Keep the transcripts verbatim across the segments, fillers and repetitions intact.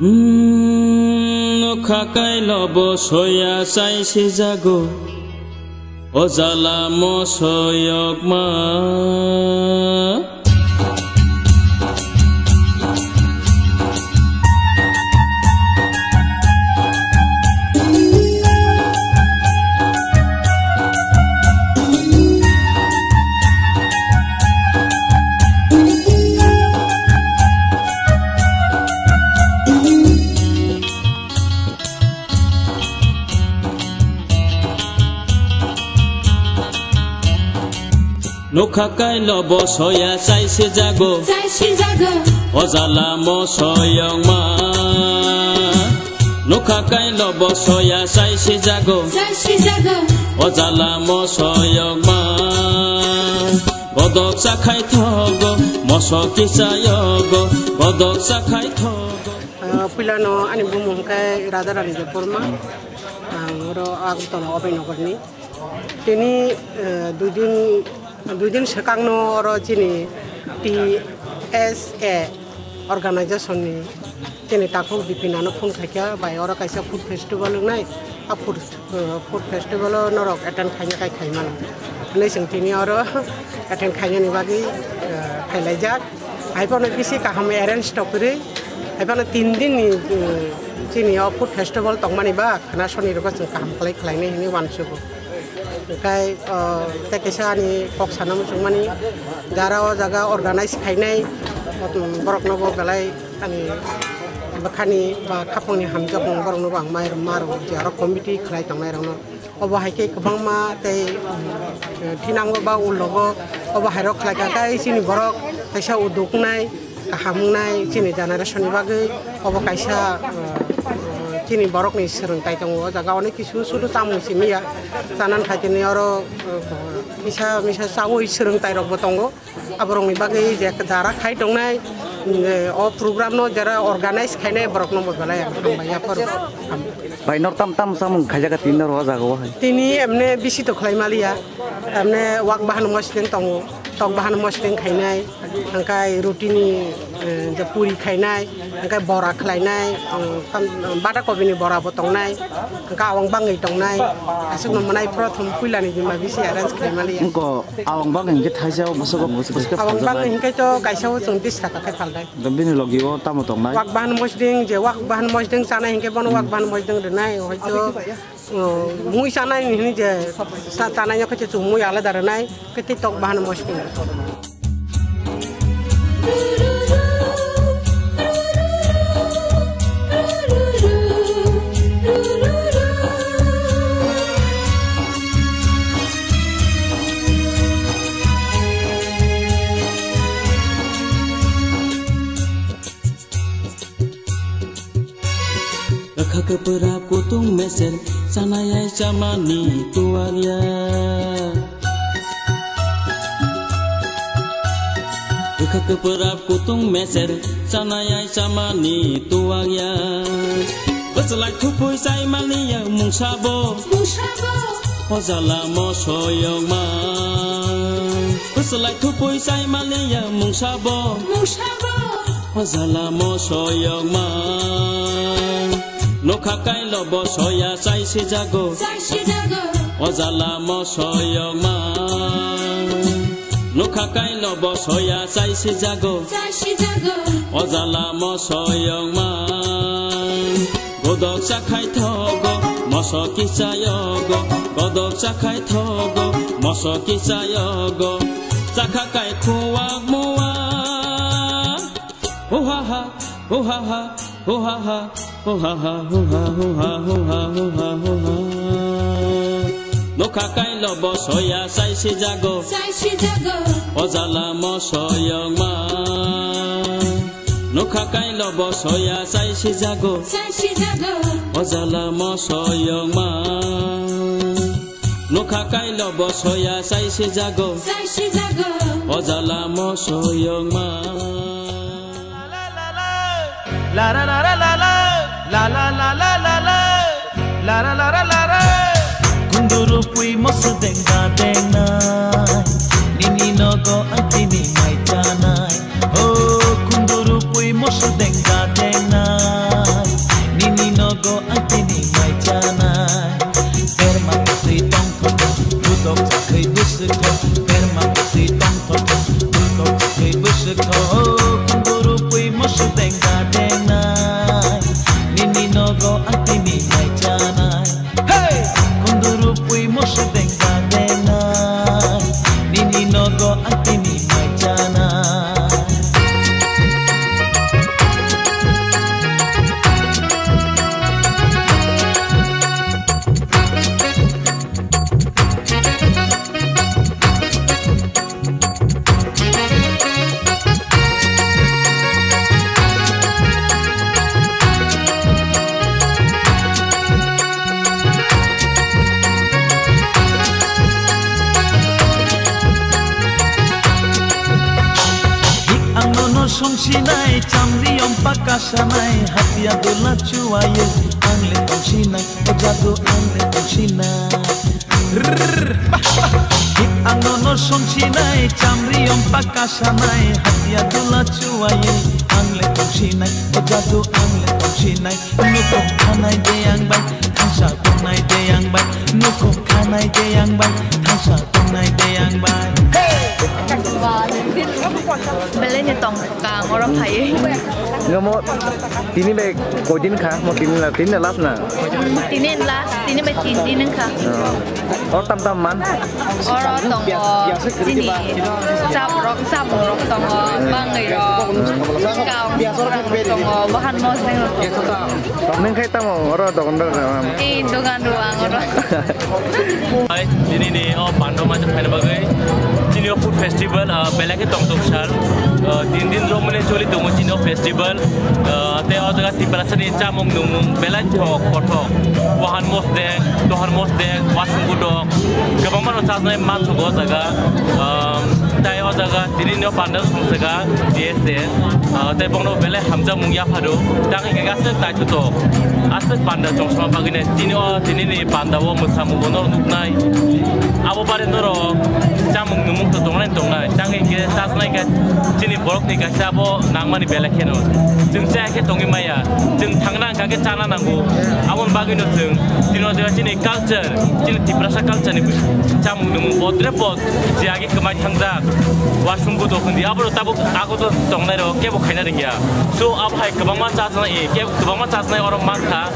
Hmm, nokha kailo bo soya chai si jago, o jala mosoyokma. Nokha kailo bo soya chai si jago. Chai si jago. O jala mosoyokma. Nokha kailo bo soya chai si jago. Chai si jago. O jala mosoyokma. Godok chakhai thogo, moso kisayogo, godok chakhai thogo. Ah, puilano ani bumung khe Radharani Debbarma. Ang oro Agartala Abhainagarni. Tini, eh, dui din, dui din swkangno oro chini T S A organization ni chini takhuk Bipin ano phone khaikha, bai oro kaisa food festival wngnai, a food, eh, food festival o norok attend khaina kai khaimano hinwi chwng tini oro attend khainani bagwi, eh, phailaijak. Hai phano bisi kaham arrange to kwrwi, hai phano tin din ni, eh, chini o food festival tongmani ba khwna soni rwgo chwng kaham khlai khlainai hinwi uansugo. Hwnkhe, o, tei kaisa ani kok sana muchungmani, jara o jaga organize khainai, um, borokno bo belai ani bwkhani ba khapangni hamjakmung borokno bo ang mai rw-, ma rw-, je aro committee khlai tongnairokno. Obo hai khe kwbangma tei, um, thinango ba ulogo obo hai rok khlai kha, tei chini borok kaisa uduk wngnai. Kaham wngnai chini generation ni bagwi obo kaisa, uh, chini borok ni swrwngtai tongo. O jaga onek kisu sudu chamung simi ya, chanan khai tini oro, uh, misa misa chaui swrwngtai rok bo tongo. Aborok ni bagwi je jara khai tongnai, mm, o program no jara organize khainai borok no bo belai ang hambai ya pharo. Bai nor tam tam chamung khaijak tini nor o jaga o hai. Tini emne bisi to khlai maliya, emne wak bahan mosling tongo, tok bahan mosling khainai. Hwnkhe rutini, eh, je puri khainai, hwnkhe bora khlainai, um, tam, um, bata kobini bora bo tongnai, hwnkhe awang bangwi tongnai, aswkno mwnai prothom puilani bima bisi arrange khaimaliya. Wngkha awang bangwi hwnkhe thaisa o bwswk o bwswk awang bangwi phaljaknai. Hwnkhe to kaisa o chwng bis taka khe phalnai. Bini logi o tamo tongnai? Wak bahan mosding, je wak bahan mosding chanai hwnkhe bono wak bahan mosding rwnai, hoito Oh, mui chanai ni hini je sa chanai no khe chumui alada rwnai, khe tei tok bahan mosding. Kwkha kwpwrap kutung meser, chanayai chamani tuwakya. Kwkha kwpwrap kutung meser, chanayai chamani tuwakya. Bwchlai thupui chaimaliya mungsabo. Mungsabo. O jala mosoyokma. Bwchlai thupui chaimaliya mungsabo. Mungsabo. O jala mosoyokma. Nokha kailo bo soya chaisi jago. Chaisi jago. O jala mosoyokma. Nokha kailo bo soya chaisi jago. Chaisi jago. O jala mosoyokma. Godok chakhai thogo, moso kisayogo. Godok chakhai thogo, moso kisayogo. Chakha kai khuwak muwak. Huhaha, huhaha, huhaha, huhaha, huha, huha, huha, huha, huha. Nokha kailo bo soya chaisi jago. Chaisi jago. O jala mosoyokma. Nokha kailo bo soya chaisi jago. Chaisi jago. O jala mosoyokma. Nokha kailo bo soya chaisi jago. Chaisi jago. O jala mosoyokma. La la la la la. La la la la la la. La la la la la la. La la la la la la. Kunduru pui moso dengda dengnai. Nini nogo ang tini mai chanai. Oh, kunduru pui moso dengda dengnai. Badenai, nini nogo ang tini mai chanai. Hey! Kunduru pui moso deng badenai, nini nogo ang tini mai chanai. Ang nono songsinai, chamriyom pakasanai, hatia dula chuaye, ang le tongsinai, o jadu ang le tongsinai. Ang nono songsinai, chamriyom pakasanai, hatia dula chuaye, ang le tongsinai, o jadu ang le tongsinai. Nukhung khanai de ang bai, thangsa tongnai de ang bai, nukhung khanai de ang bai, thangsa tongnai de ang bai. Belai ni tong kha ang oro phaiwi. Namo tini bai koidin kha, mo tini la, tini la last na? Tini last, tini bai tin din wngkha. Oh. Oro tam tam man? Oro tongo chini chaprok, chamungrok tongo, bangwirok, kaung tongo, bahan mosdengrok tongo. Nwng khai tamo oro dogan rok? Ei dogan rok ang oro. Hai, tini ni o pando ma phaina bagwi chini o food festival, ah, belai khe tongthok sal, ah, tin din rok mane choli tongo chini o festival, ah, tei o jaga Tiprasa ni chamung nungmung belai thok kothok, wahan mosdeng, dohar mosdeng, wasung gudok, kwbangma no chajnai manthogo o jaga. Um, tai o jaga tini no panda songchaka D S A, uh, tai bongno belai hamjakmung yapharo. Tang hingke aswk naithotok, aswk panda chongsoma bagwino tini o, tini ni panda o mwsamung bono nuknai. Abo bare norok chamung numung to tongnai tongnai. Tang hingke chajnai khe chini borok ni kaisa abo nangmani belai kheno. Chwng chaya khe tongwi maya. Chwng thangna hingka khe chana nango. Aboni bagwino chwng tini o jaga chini culture, chini Tiprasa culture ni chamung numung bodre bod je age kwmai thangjak. Wasung gudok hindi abo tabuk ago to tongnai rok kebo khaina ringya. So abo hai kwbangma chajna e, ke kwbangma chajnai oro mankha.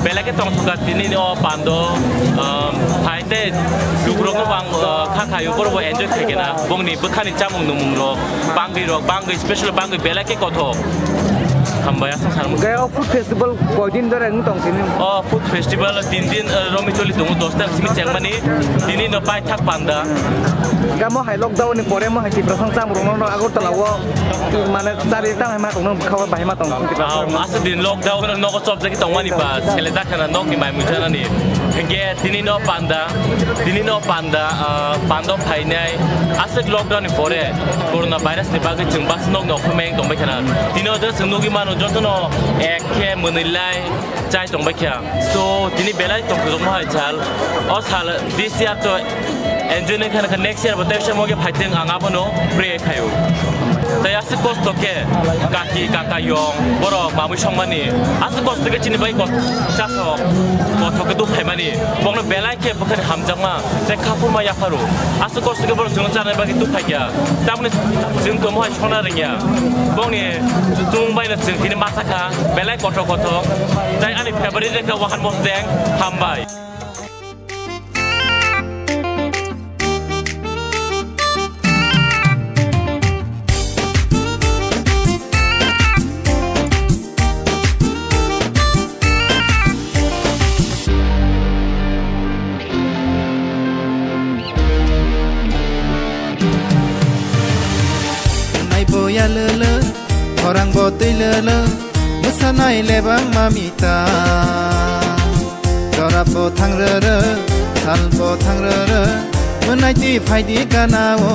Belai khe tongthokha tini o pando, um, hai tei lukurok no bang, uh, kha khayo borok bo enjoy khaikena. Bongni bwkhani chamung numung rok, bangwi rok, bangwi special bangwi belai khe kothok. Hambai aswk sanmung. Gaya o food festival koidin dore wng tong sini? O food festival tin din, uh, romi choli tongo dos ta simi chengmani. Tini no pai thak panda. Gamo hai lockdown ni pore mo hai Tiprasang chamung rok no Agartala o mane chari tang hai ma tong no bwkha o bahai ma tong. Ah, aswk din lockdown no nogo chopjagwi tongmani ba sele jakhana nokni mai mui janani. Hingke tini no panda, tini no panda, ah, pando phainai aswk lockdown ni pore corona virus ni bagwi chwng bus nok ni okhormeng tongbai khana. Tini o je chwng nugwi mano jotono ek khe mwnwi lai chai tongbai kha. So tini belai tongthokma hai sal. O sal this year to enjoy nai khana kha next year bo tei se moge phaiteng ang abono pray khayo. Tai aswk kosto khe kaki kaka yong borok mamui songmani aswk kosto khe chini bai kosto chasok kothok khe duk phaimani bokno belai khe bwkhani hamjakma tei khaphurma yapharo aswk kosto khe borok chwngno chanai bagwi duk phaikha tamoni chwng tomo hai sona rwngya bokni chwng baino chwng tini masa kha belai kothok kothok tai ani favorite wngkha wahan mosdeng hambai. Naiboya lele, orang botui lele, bwsanai lebang mamita. Jora bo thang rere, sal bo thang rere, mwnai twi phai di gana o.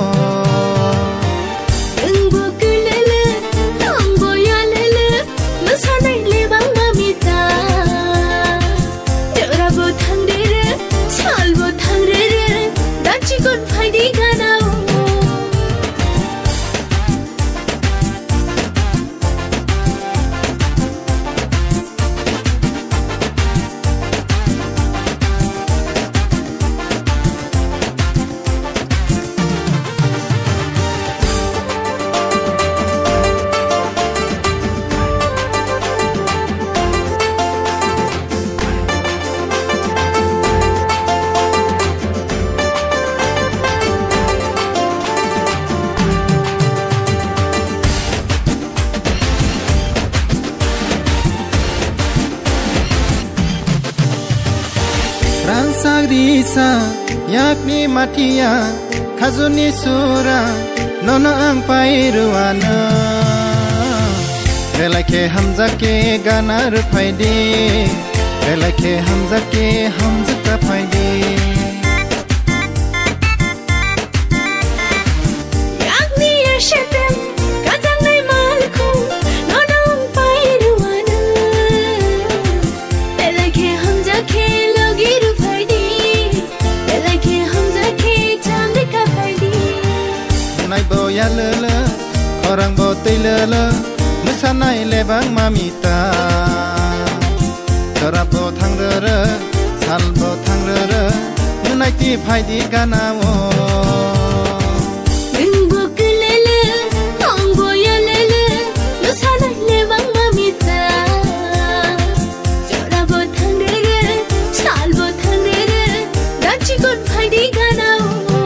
Nwng bo kwlele, ang bo yalele, mwsanai lebang mamita. Jora bo thang rere, sal bo thang rere, da chikon phai di gana o. Sagri sa yakni matia khajuni sura nono ang pai ruana. Belai khe hamjak khe gana rwphai di. Belai khe hamjak khe hamjak ka phai di. Yakni ya shetem kajangnai malkhung nono ang pai ruana. Belai khe hamjak khe logi rwphai di. Belai khe hamjak khe chamri ka phai di. Nai bo ya lele, khorang bo twi lele, mwsanai lebang mamita. Chora bo thang rere, sal bo thang rere, nunai ti phai di gana o. Nwng bo kwlele, ang bo ya lele, mwsanai lebang mamita. Chora bo thang rere, sal bo thang rere, da chikon phai di gana o.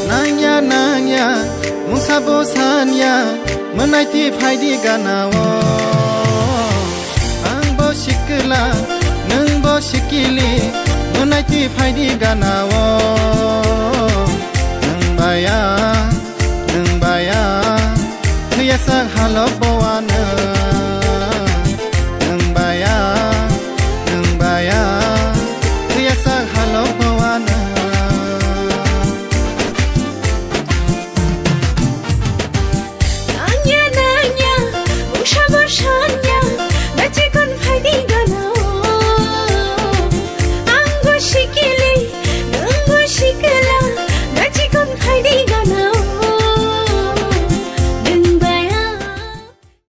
Nangya, nangya, mungsa bo sanya, mwnai ti phai di gana o. Ang bo sikla, nwng bo sikili, mwnai ti phai di gana o. Nwng baya, nwng baya, thwiya sak halok bo ano. Nwng baya, nwng baya, thwiya sak halok bo ano. Nangya, nangya, mungsa bo sanya, da chikon phai di gana o. Ang bo sikili, nwng bo sikla, da chikon phai di